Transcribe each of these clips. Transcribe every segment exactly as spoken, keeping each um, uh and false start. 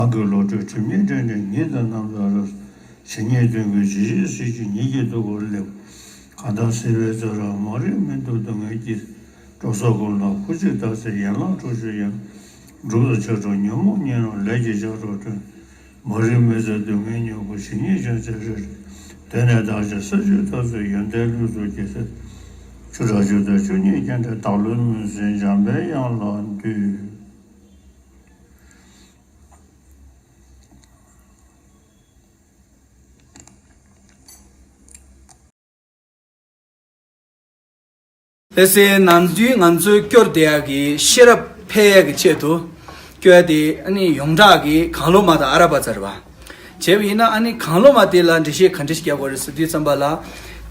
གང་གི་བློ་གྲོས་སྒྲིབ་གཉིས་བྲལ་ནས། ཉིད་དང་རྣམ་དག་རབ། ཇི་སྙེད་དོན་ཀུན་ཇི་བཞིན་གཟིགས་ཤིང་། ཉིད་ཀྱི་ཐུགས་ཀར་སླེབས། གང་དག་སྲིད་པའི་རྩེ་རུ་མ་རིག་མུན་དུ་སྡུག་བསྔལ་གྱི། འགྲོ་ཚོགས་ཀུན་ལ་བུ་གཅིག་ལྟར་གཟིགས། ཡན་ལག་དྲུག་ཅུ་ཡང་། སྒྲུབ་ཏུ་ཆོས་གྲོགས་ཉོན་མོངས་གཉིས་སྣང་། ལས་ཀྱི་ལྕགས་སྒྲོག་སྒྲོན། མ་རིག་མུན་སེལ་སྡུག་བསྔལ་མྱུ་གུ། ཇི་སྙེད་བྱང་ཆུབ་རེ་རེ། དེ་ནས་བདག་ཅག་ས་བཅུའི་ཐབས་སུ། ཡོན་ཏན་ལུས་སུ་སྐྱེས་ཚེ། ཆུ་ཕྲ་ཆུ་བདུན་ཆུ་གཉིས་རྒྱན་སྤྲས། བདག་བློའི་མུན་སེལ་འཇམ་པའི་དབྱངས་ལ་འདུད། ལྷ་སའི་ནམ་རྒྱུན་ང་ཚོའི་སྐྱོར་བསྡད་ཡག་གི་ཤེས་རབ་འཕེལ་ཡག་གི་ཆེད་དུ་སྐྱོར་ཡག་དེ་ཨ་ནི་ཡོངས་གྲགས་ཀྱི་གང་བློ་མ་དང་ཨ་ར་པ་ཙ་རེད་པ། བྱས་པ་ཡིན་ན་ཨ་ནི་གང་བློ་མ་དེ་ལ་འགྲེལ་བཤད་ག་འདྲ་ཞིག་རྒྱག་དགོས་རེད་ཟེར་དུས་ཙམ་པ་ལ།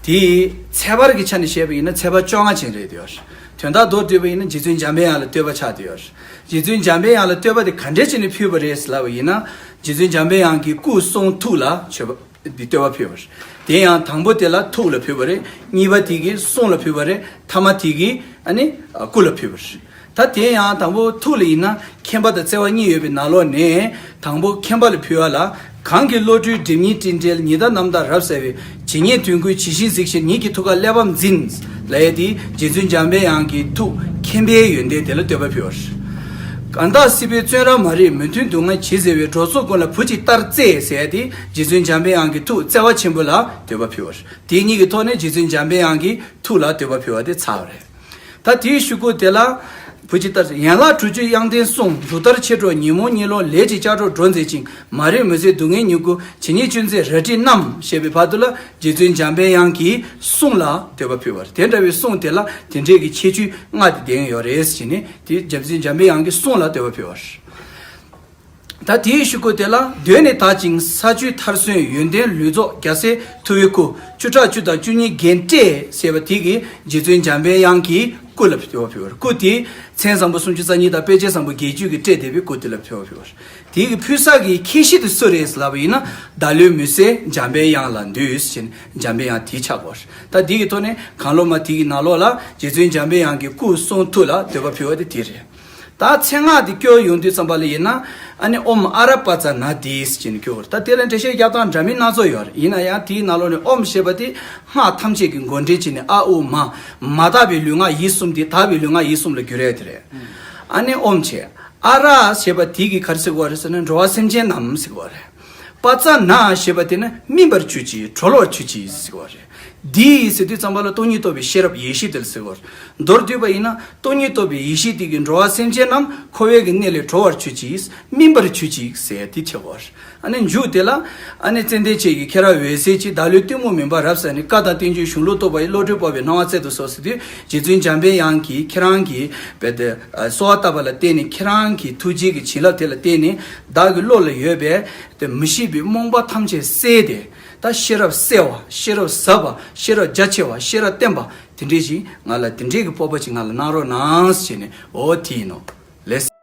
དེའི་ཚད་པར་གྱི་ཆ་ནས་བཤད་པ་ཡིན་ན་ཚད་པ་བཅོ་ལྔ་ཅན་རེད་དེ། དོན་དག་མདོར་བསྡུས་པ་ཡིན་ན་རྗེ་བཙུན་འཇམ་པའི་དབྱངས་ལ་བསྟོད་པ་ཆགས་དེ། རྗེ་བཙུན་འཇམ་པའི་དབྱངས་ལ་བསྟོད་པ་དེ་ག་འདྲ་བྱས་ནས་ཕུལ་བ་རེད་ལབ་པ་ཡིན་ན། རྗེ་བཙུན་འཇམ་པའི་དབྱངས་ཀྱི་སྐུ་གསུང་ཐུགས་ལ་མཆོད་པ། འདི་བསྟོད་པ་ཕུལ་བ་རེད། དེ་ཡང་དང་པོ་དེ་ལ་ཐུགས་ལ་ཕུལ་བ་རེད། གཉིས་པ་དེ་གི་གསུང་ལ་ཕུལ་བ་རེད། ཐ་མ་དེ་གི་ཨ་ནི་སྐུ་ལ་ཕུལ་བ་རེད། ད་དེ་ཡང་དང་པོ་ཐུགས་ལ་ཡིན་ན་མཁྱེན་པ་དང་བརྩེ་བ་གཉིས་ཡོད་པའི་ནང་ལོགས་ནས་དང་པོ་མཁྱེན་པ་ལ་ཕུལ་བ་ལ། གང་གི་བློ་གྲོས་སྒྲིབ་གཉིས་དྲིན་བྲལ། ཉིད་དང་རྣམ་དག་རབ་གསལ་བའི། ཇི་སྙེད་དོན་ཀུན་ཇི་བཞིན་གཟིགས་ཤིང་། ཉིད་ཀྱི་ཐུགས་ཀར་སླེབས་པར་འཛིན། ལབ་ཡས་དེ་རྗེ་བཙུན་འཇམ་པའི་དབྱངས་ཀྱི་ཐུགས་མཁྱེན་པའི་ཡོན་ཏན་དེ་ལ་བསྟོད་པ་ཕུལ་བ་རེད། གང་དག་སྲིད་པའི་བཙོན་རར་མ་རིག་མུན་འཐུམས་སྡུག་བསྔལ་ཇི་སེལ་བའི། འགྲོ་ཚོགས་ཀུན་ལ་བུ་གཅིག་ལྟར་བརྩེ་ཟེར་ཡས་དེ་རྗེ་བཙུན་འཇམ་པའི་དབྱངས་ཀྱི་ཐུགས་བརྩེ་བ་ཆེན་པོ་ལ་བསྟོད་པ་ཕུལ་བ་རེད། དེ་གཉིས་ཀྱི་ཐོག་ནས་རྗེ་བཙུན་འཇམ་པའི་དབྱངས་ཀྱི་ཐུགས་ལ་བསྟོད་པ་ཕུལ་བ་དེ་ཚར་བ་རེད། ད་དེའི་གཞུག་གུ་དེ་ལ། བུ་གཅིག་ལྟར་ཡན་ལག་དྲུག་ཅུའི་དབྱངས་ལྡན་གསུང་། འབྲུག་ལྟར་ཆེར་སྒྲོགས་ཉོན་མོངས་གཉིད་སློང་། ལས་ཀྱི་ལྕགས་སྒྲོག་སྒྲོ་མཛད་ཅིང་། མ་རིག་མུན་སེལ་སྡུག་བསྔལ་མྱུ་གུ། ཇི་སྙེད་ཅུང་ཟད་རལ་གྲིའི་རྣམས། ཞེས་པའི་བར་དུ་ལ་རྗེ་བཙུན་འཇམ་པའི་དབྱངས་ཀྱི་གསུང་ལ་བསྟོད་པ་ཕུལ་བ་རེད། དེ་འདྲ་བའི་གསུང་དེ་ལ་དེ་འདྲའི་གི་ཁྱད་ཆོས་ལྔ་དེ་ལྡན་ཡོད་རེད་ཟེར་ནས་དེ་རྗེ་བཙུན་འཇམ་པའི་དབྱངས་ཀྱི་གསུང་ལ་བསྟོད་པ་ཕུལ་བ་རེད། ད་དེའི་གཞུག་གུ་དེ་ལ། གདོད་ནས་དག་ཅིང་ས་བཅུའི་མཐར་སོན། ཡོན་ཏན་ལུས་རྫོགས་རྒྱལ་སྲས་ཐུ་བའི་སྐུ། བཅུ་ཕྲག་བཅུ་དང་བཅུ་གཉིས་རྒྱན་སྤྲས་ཟེར་བ་དེ་གིས་རྗེ་བཙུན་འཇམ་པའི་དབྱངས་ཀྱི་སྐུ་ལ་བསྟོད་པ་ཕུལ་བ་རེད། སྐུ་དེ་མཚན་བཟང་པོ་སུམ་ཅུ་རྩ་གཉིས་དང་དཔེ་བྱད་བཟང་པོ་བརྒྱད་ཅུ་གིས་སྤྲས་བསྡད་པའི་སྐུ་དེ་ལ་བསྟོད་པ་ཕུལ་བ་རེད། དེ་གི་ཕུལ་ས་གི་ཁྱད་གཞི་དེ་སུ་རེད་ལབ་པ་ཡིན་ན། བདག་བློའི་མུན་སེལ་འཇམ་པའི་དབྱངས་ལ་འདུད་ཟེར་ནས་འཇམ་པའི་དབྱངས་དེ་ཆགས་པ་རེད། ད་དེ་གི་ཐོག་ནས་གང་བློ་མ་དེ་གི་ནང་ལོགས་ལ་རྗེ་བཙུན་འཇམ་པའི་དབྱངས་ཀྱི་སྐུ་གསུང་ཐུགས་ལ་བསྟོད་པ་ཕུལ་བ་དེ་དེ་རེད། ད་མཚན་སྔགས་དེ་སྐྱོར་ཡོང་དུས་ཙམ་པ་ལ་ཡིན་ན། ཨ་ནི་ཨོཾ་ཨ་ར་པ་ཙ་ན་དྷཱིཿཟེར་ནས་སྐྱོར་བ་རེད། ད་དེ་ལ་འགྲེལ་བཤད་རྒྱག་སྟངས་འདྲ་མིན་སྣ་ཚོགས་ཡོད་རེད། ཡིན་ན་ཡང་དེའི་ནང་ལོགས་ནས་ཨོཾ་ཞེས་པ་དེ་སྔགས་ཐམས་ཅད་ཀྱི་མགོ་འདྲེན་བྱས་ནས་ཨ་ཨུ་མ། མ་དག་པའི་ལུས་ངག་ཡིད་གསུམ་དེ་དག་པའི་ལུས་ངག་ཡིད་གསུམ་ལ་བསྒྱུར་ཡ་དེ་རེད། ཨ་ནི་ཨོཾ་བྱས། ཨ་ར་ཞེས་པ་དེ་གིས་ག་རེ་ཟེར་གྱི་ཡོད་རེད་ཟེར་ན། འགྲོ་བ་སེམས་ཅན་རྣམས་ཟེར་གྱི་ཡོད་རེད། པ་ཙ་ན་ཞེས་པ་དེ་ནི་སྨིན་པར་གྱུར་ཅིག་གྲོལ་བར་གྱུར་ཅིག་ཟེར་གྱི་ཡོད་རེད། དྷཱིཿཟེར་དུས་ཙམ་པ་ལ་སྟོང་ཉིད་རྟོགས་པའི་ཤེས་རབ་ཡེ་ཤེས་དེ་ལ་ཟེར་གྱི་ཡོད་རེད། མདོར་བསྡུས་པ་ཡིན་ན་སྟོང་ཉིད་རྟོགས་པའི་ཡེ་ཤེས་དེ་གིས་འགྲོ་བ་སེམས་ཅན་རྣམས་འཁོར་བའི་གི་གནས་ལས་གྲོལ་བར་གྱུར་ཅིག་སྨིན་པར་གྱུར་ཅིག་ཟེར་དེ་ཆགས་ཀྱི་ཡོད་རེད། ཨ་ནི་མཇུག་དེ་ལ། ཨ་ནི་ཙནྡན་བཅས་ཀྱིས་ཁྱེད་རང་འོད་གསལ་གྱི། བདག་བློའི་གཏི་མུག་མུན་པ་རབ་བསལ་ནས། བཀའ་དང་བསྟན་བཅོས་གཞུང་ལུགས་རྟོགས་པ་ཡི། བློ་གྲོས་སྤོབས་པའི་སྣང་བ་སྩལ་དུ་གསོལ་ཟེར་དུས་རྗེ་བཙུན་འཇམ་པའི་དབྱངས་ཀྱིས་ཁྱེད་རང་གི་བེ་དེ་གསོལ་བ་བཏབ་པ་ལ་བརྟེན་ནས། ཁྱེད་རང་གི་ཐུགས་རྗེ་གི་བྱིན་རླབས་དེ་ལ་བརྟེན་ནས་བདག་གི་བློ་ལ་ཡོད་པའི་དེ་མི་ཤེས་པའི་རྨོངས་པ་ཐམས་ཅད་བསལ་ཏེ། ད་ཤེས་རབ་གསལ་བ། ཤེས་རབ་ཟབ་པ། ཤེས་རབ་རྒྱ་ཆེ་བ། ཤེས་རབ་བརྟན་པ་དེ་འདྲས་ཞིག་ང་ལ་དེ་འདྲས་ཀྱི་སྤོབས་པ་ཅིག་ང་ལ་གནང་རོགས་གནང་ཟེར་ནས། འོ་དེ་ཡིན་ནོ། ལགས་སོ།